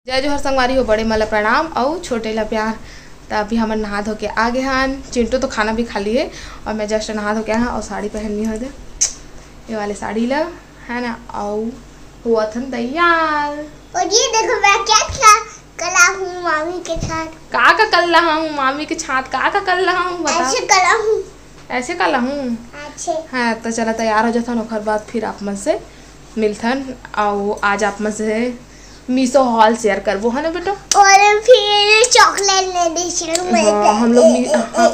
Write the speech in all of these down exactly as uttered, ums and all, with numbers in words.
जय जोहार संगवारी हो, बड़े मन ला प्रणाम अउ छोटे ला प्यार। त अभी हमन नहा धो के आ गे हन। चिंटू तो खाना भी खा लिए और मैं just नहा धो के आया हूँ और साड़ी पहननी हो दे, ये वाले साड़ी ला, है ना, अउ हुआ थन तैयार। और ये देखो मैं क्या क्या कला हूँ मामी के साथ। का का कर रहा हूँ मामी के साथ, का का कर रहा हूँ बता। ऐसे कला हूँ। ऐसे कला हूँ। अच्छे। हाँ, तो चला तैयार हो जाथन, ओकर बाद फिर आप मन से मिलथन। अउ आज आप मन से मीशो हॉल शेयर करबो, है ना बेटा? और फिर चॉकलेट लेने शुरू में हाँ, हम लोग मी-, हाँ,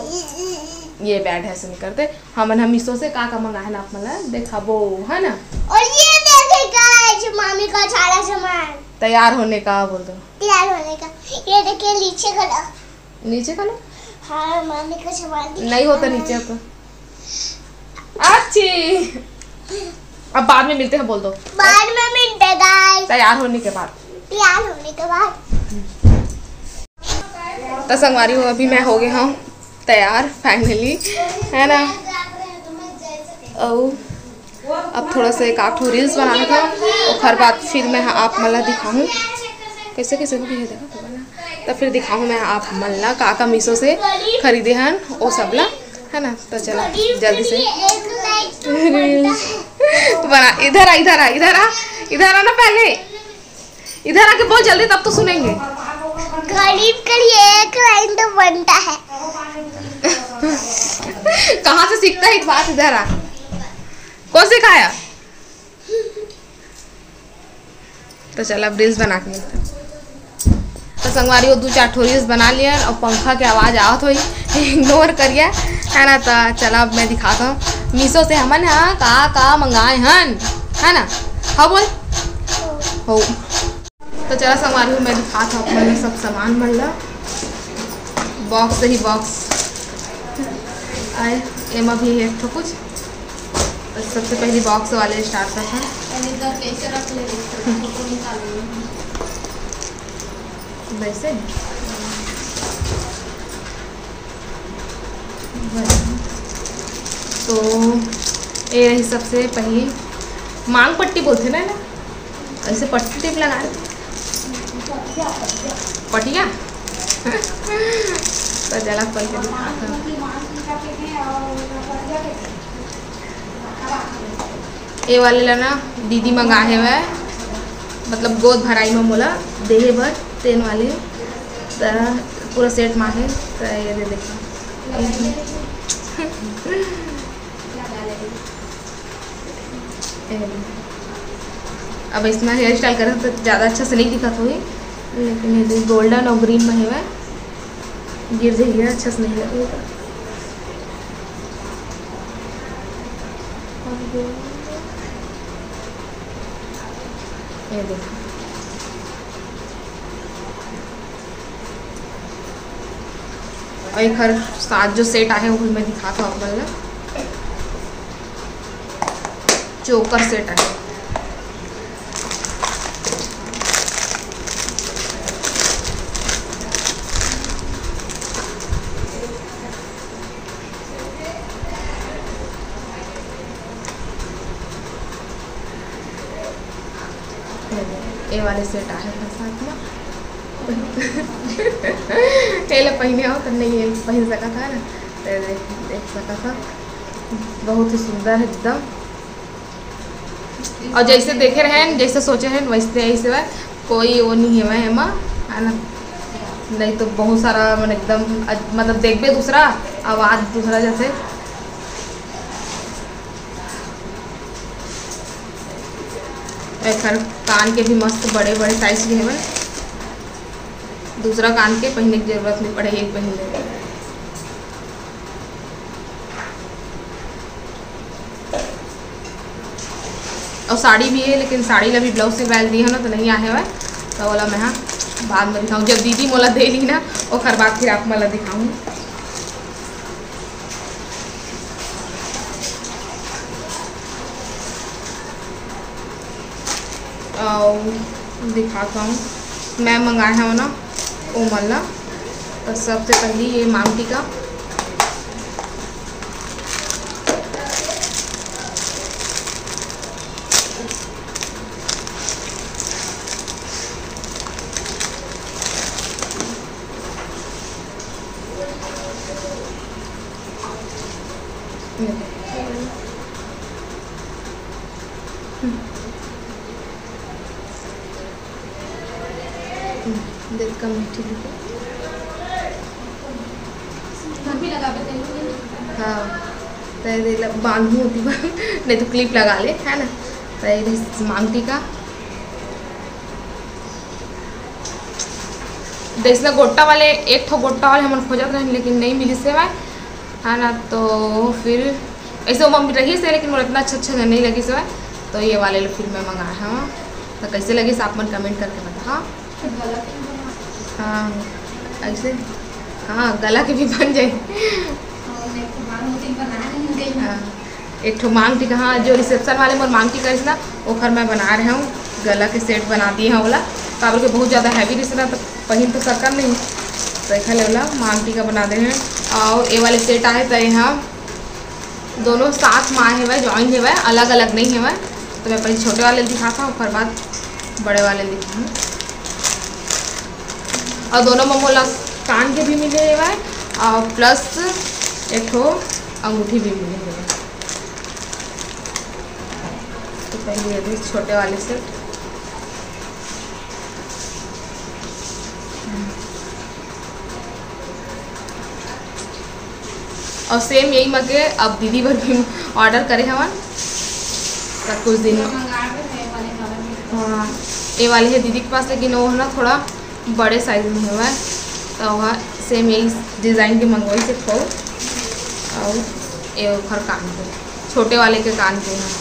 ये बैड है, ऐसे नहीं करते। हमन ह मीशो से का का मंगाए हन आप मन ला देखाबो, है ना? और ये देखे गाइस, मामी का सारा सामान। तैयार होने का बोल दो। तैयार होने का। ये देखिए नीचे खड़ा। नीचे का ना? हाँ, मामी का सामान दिखा नहीं होता है। नीचे का। अच्छी। अब बाद में मिलते हैं बोल दो। बाद में मिलते गाइस। तैयार होने के बाद। तैयार होने के बाद। तो संगवारी हो, अभी मैं हो गया हूँ तैयार finally, है ना? अउ अब थोड़ा सा एक आध ठो रील्स बनाना था, ओकर बाद फिर मैं आप मन ला दिखाहूँ कैसे कैसे हो गई है, देखा तो बना। तो फिर दिखाहूँ मैं आप मन ला का का मीशो से खरीदे हन ओ सब ला, है ना? तो चला जल्दी से रील्स बना। इधर आ, इधर आ, इधर आ, इधर आ ना पहले। इधर आके बोल जल्दी, तब तो सुनेंगे। गरीब के लिए एक लाइन तो बनता है। कहाँ से सीखता है एक बात? इधर आ, कौन सिखाया? तो चल अब रील्स बना के मिलते हैं। तो संगवारी हो, दो चार ठो रील्स बना लिए और पंखा के आवाज आवत होई, इग्नोर करिए, है ना? तो चला अब मैं दिखाता हूँ मीशो से हमन हा का का मंगाए हन, है ना? हाँ बोल। हो। तो चला संगवारी हो, मैं दिखात हूँ आप मन ला सब सामान मन ला। बॉक्स ही बॉक्स आए, एमा भी एक ठो कुछ। तो सबसे पहली बॉक्स वाले स्टार्ट करत हन। वैसे तो ये रही सबसे पहली मांग पट्टी बोलते ना, ना? ऐसे पट्टी टेप लगा दे। पटिया। तो जला खोल के दिखाता हूँ। ये वाले ला ना दीदी मंगा हे वह, मतलब गोद भराई में मोला देहे बर तेन वाले, त पूरा सेट मा हे। त ये दे देखो, अब इसना हेयर स्टाइल करे तो ज़्यादा अच्छा से नहीं दिखत होही, लेकिन ये गोल्डन और ग्रीन में हेवय, गिर जाइए, अच्छा से नहीं लगेगा। ये देखो, और एक हर साथ जो सेट आहे वो मैं दिखाता हूँ आप मन ला। चोकर सेट आहे। ये वाले सेट आहे था साथ में। ये ले पहिने हो तो नहीं, ये पहिन सका था ना, तो देख, देख सका था। बहुत ही सुंदर है एकदम। और जैसे देखे रहे हैं, जैसे सोचे हैं, वैसे ऐसे बा, कोई वो नहीं है एमा, है ना? नहीं तो बहुत सारा मन एकदम अज-, मतलब देखबे दूसरा, आवाज दूसरा जैसे। एखर कान के भी मस्त बड़े बड़े साइज के हेवय, दूसरा कान के पहिने के जरूरत नहीं पड़े, एक पहिन ले। और साड़ी भी है, लेकिन साड़ी ला भी ब्लाउज सिलवाए दिए है ना, तो नहीं आहे हवय, तो ओला मैं हा बाद में दिखाऊँ, जब दीदी मोला दे ली ना, ओखर बाद फिर आप मन ला दिखाऊँ। अउ दिखात हूँ, मैं मंगाए हव ना ओमन ला। तो सबसे पहली ये मांग टीका, देख का मीठी दिखे। हाँ, तो ये ला बांधू होती बा, नहीं तो clip लगा ले, है ना। तो ये मांग टीका, जैसे गोट्टा वाले, एक ठो गोट्टा वाले हमन खोजत रहेन, लेकिन नहीं मिलिस हवय, है ना। तो फिर ऐसे वो मम्मी रहिस हे, लेकिन मोला इतना अच्छा अच्छा नहीं लगिस हवय, तो ये वाले ला फिर मैं मंगाए हवं। तो कैसे लगिस, आप मन comment करके बताओ। हाँ, ऐसे, हाँ, गला के भी बन जाए। हाँ, एक ठो मांग टीका, हाँ, जो reception वाले मोर मांग टीका रहिस ना, ओखर मैं बना रहे हूँ, गला के set बना दिए हैं ओला, काबर के बहुत ज़्यादा heavy रहिस ना, तो पहिन तो सकन नहीं, तो एखर ले ओला मांग टीका बना दे हैं। और ये वाले set आए, तो यहाँ दोनों साथ में आए हवय, join हवय, अलग अलग नहीं हवय। तो मैं पहले छोटे वाले दिखाता हूँ, ओकर बाद बड़े वाले दिखाऊँ। और दोनों में मोला कान के भी मिले हवय और plus एक ठो अंगूठी भी मिले हवय। तो पहले ये दे छोटे वाले set। और same यही मगे अब दीदी बर भी order करे हवन, तो कुछ दिन, हाँ, ये वाले है दीदी के पास, लेकिन वो है ना थोड़ा बड़े size में हवय, तो वह same यही design के मंगवाइस हे। और ये ओखर कान के, छोटे वाले के कान के हैं।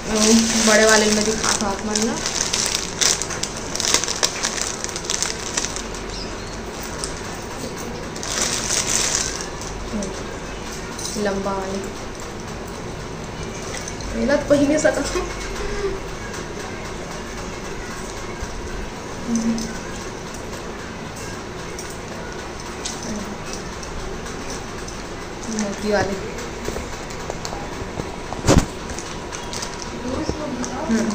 अउ बड़े वाले में दिखात हव आप मन ला। लंबा वाले, एला तो पहिने सकत हव। मोती वाले। हम्म।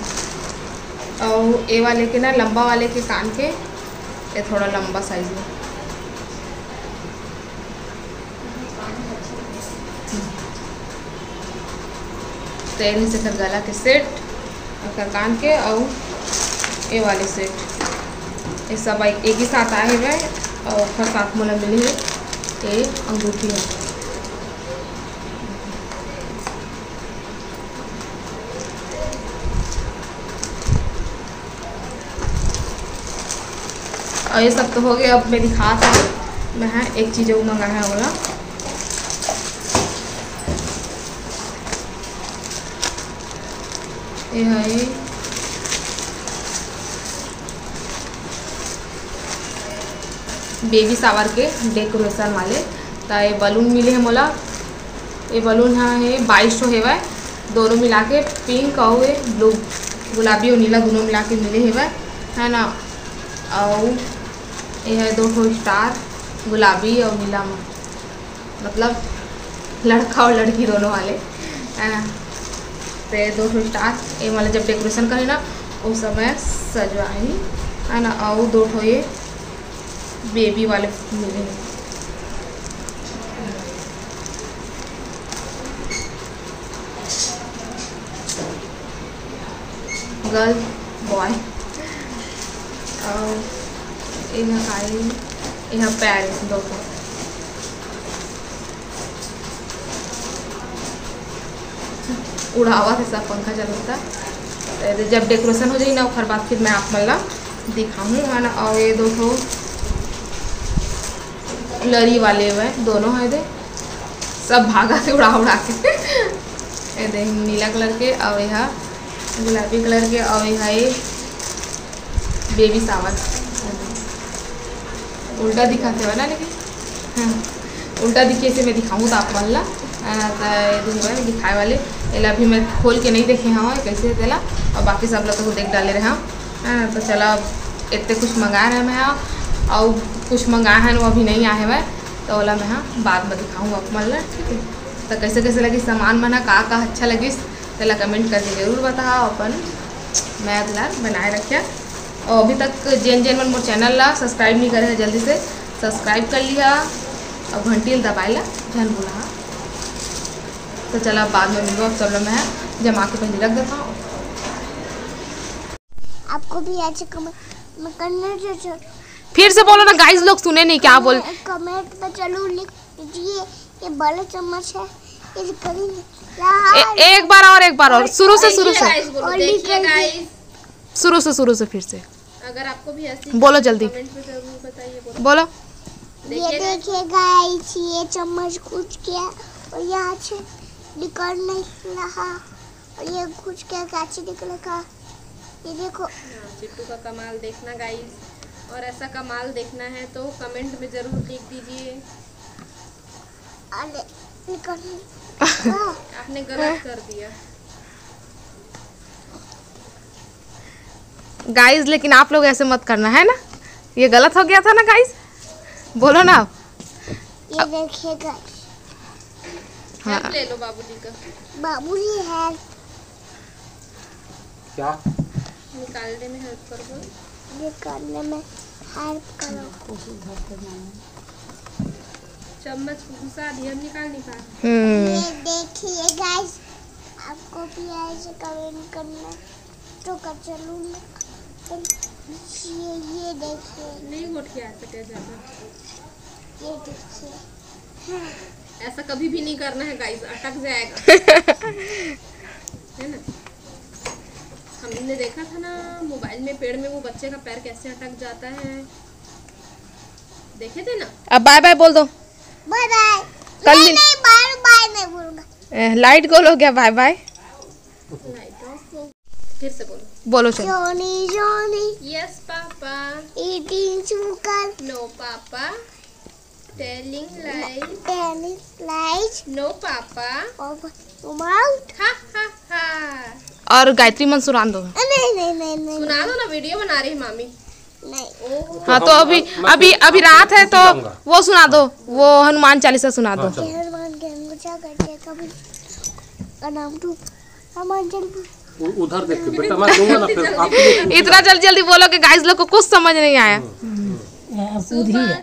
अउ ए वाले के ना, लंबा वाले के कान के, ये थोड़ा लंबा size में। हम्म। तो ये से एकर गला के set, एकर कान के, अउ ए वाले set, ये सब एक, एक ही साथ आए हुए, अउ ओकर साथ मोला मिले हे ये अंगूठी हे। और ये सब तो हो गया, अब मैं दिखात हव, मैं हा एक चीज अउ मंगाए हव ओला। ये है baby shower के decoration वाले, त ये balloon मिले हे मोला। ये balloon ह हे बाईस ठो हेवय, दोनों मिला के pink अउ ये blue, गुलाबी अउ नीला दोनों मिला के मिले हेवय, है ना। अउ ये है दो ठो star, गुलाबी अउ नीला में, मतलब लड़का अउ लड़की दोनों वाले, है ना। तो ये दो ठो star, ये वाला जब decoration करे ना, उस समय सजवाही, है ना। अउ दो ठो ये baby वाले मिले हैं। Girl, boy। अउ एहा काई, एहा पैर, दो ठो। उड़ावत हे सब, पंखा चलत हे। त जब decoration हो जाही ना, ओखर बाद फिर मैं आप मन ला दिखाहूँ, है ना। अउ ये दो ठो लरी वाले हवय, दोनों हे दे, सब भागथे उड़ा उड़ा के। ये दे नीला colour के, अउ एहा गुलाबी colour के, अउ एहा ये baby shower। उल्टा दिखत हे ना, लेकिन हाँ, उल्टा दिखे से मैं दिखाऊँ त आप मन ला। अ, त ये दे हवय दिखाए वाले, एला अभी मैं खोल के नहीं देखे हवं कैसे हे तेला, अउ बाकी सब ला तो देख डाले रहे हवं। हाँ, तो चला, अब इतने कुछ मंगाए रहे मैं हा, अउ कुछ मंगाए हन, वो अभी नहीं आए हवय, तो ओला मैं हा बाद में दिखाऊँ आप मन ला, ठीक है। तो कैसे कैसे लगिस सामान मन हा, का का अच्छा लगिस, तेला comment करके जरूर बताओ। अपन मैथ ला बनाए रखिया। और अभी तक जेन जेन मन मोर channel ला subscribe नहीं करे हे, जल्दी से subscribe कर लिहा और घंटी ला दबाए ला झन भूला। तो चला, बाद में मिलबो। अब सब ला मैं जमा के पहले रख देता हूँ। आपको भी ऐसे कमेंट में करना जो जो फिर से बोलो ना गाइस, लोग सुने नहीं क्या बोल। कमेंट में जरूर लिख दीजिए। ये बड़ा चम्मच है, ये करेंगे। ए, एक बार और, एक बार और, शुरू से, शुरू से। गाइस बोलो, और देखिए लिख गाइस। शुरू से, शुरू से फिर से। अगर आपको भी ऐसी बोलो जल्दी। कमेंट में जरूर बताइए, बोलो। बोलो। ये देखिए गाइस, ये चम्मच घुस गया और यहाँ से निकल नहीं रहा। और ये घुस के कैसे निकलेगा? ये देखो। हाँ, चिट्टू का कमाल देखना गाइस, और ऐसा कमाल देखना है तो कमेंट में जरूर लिख दीजिए। अरे, निकल। आपने गलत कर दिया। गाइस, लेकिन आप लोग ऐसे मत करना, है ना? ये गलत हो गया था ना गाइस, बोलो ना। ये देखिए गाइस। हाँ। हेल्प ले लो बाबूजी का। बाबूजी हेल्प। क्या? निकालने में हेल्प कर दो। निकालने में हेल्प करो। चम्मच घुसा दिया, निकाल, निकाल। हम्म। ये देखिए गाइस, आपको भी ऐसे कमेंट करना तो कर चलूँ मैं। ये, ये देखिए। नहीं गोठिया सके ज्यादा। ये देखिए। हाँ। ऐसा कभी भी नहीं करना है गाइस, अटक जाएगा। है ना? हमने देखा था ना मोबाइल में, पेड़ में वो बच्चे का पैर कैसे अटक जाता है, देखे थे ना? अब बाय बाय बोल दो। बाय बाय। कल नहीं, मिल- नहीं, बाय बाय नहीं बोलूंगा। ए, लाइट गोल हो गया, बाय बाय। लाइट ऑफ हो। फिर से बोलो। बोलो चलो। Johnny, Johnny। Yes papa. Eating sugar। No papa. Telling lies। Telling lies। No papa. Of mouth। हा हा हा। और गायत्री मन सुना दो। नहीं, नहीं, नहीं, नहीं। सुना दो ना, वीडियो बना रही मामी। नहीं। ओहो। हाँ, तो अभी, मैं अभी, अभी रात है तो वो सुना दो, वो हनुमान चालीसा सुना दो। हाँ, चलो। हनुमान के हम गुस्सा करते हैं, कभी का नाम तू हनुमान चलीसा। उ-, उधर देख के बेटा, मैं दूंगा ना फिर आप। इतना जल्दी जल्दी बोलो कि गाइस लोग को कुछ समझ नहीं आया। हम्म, हम्म।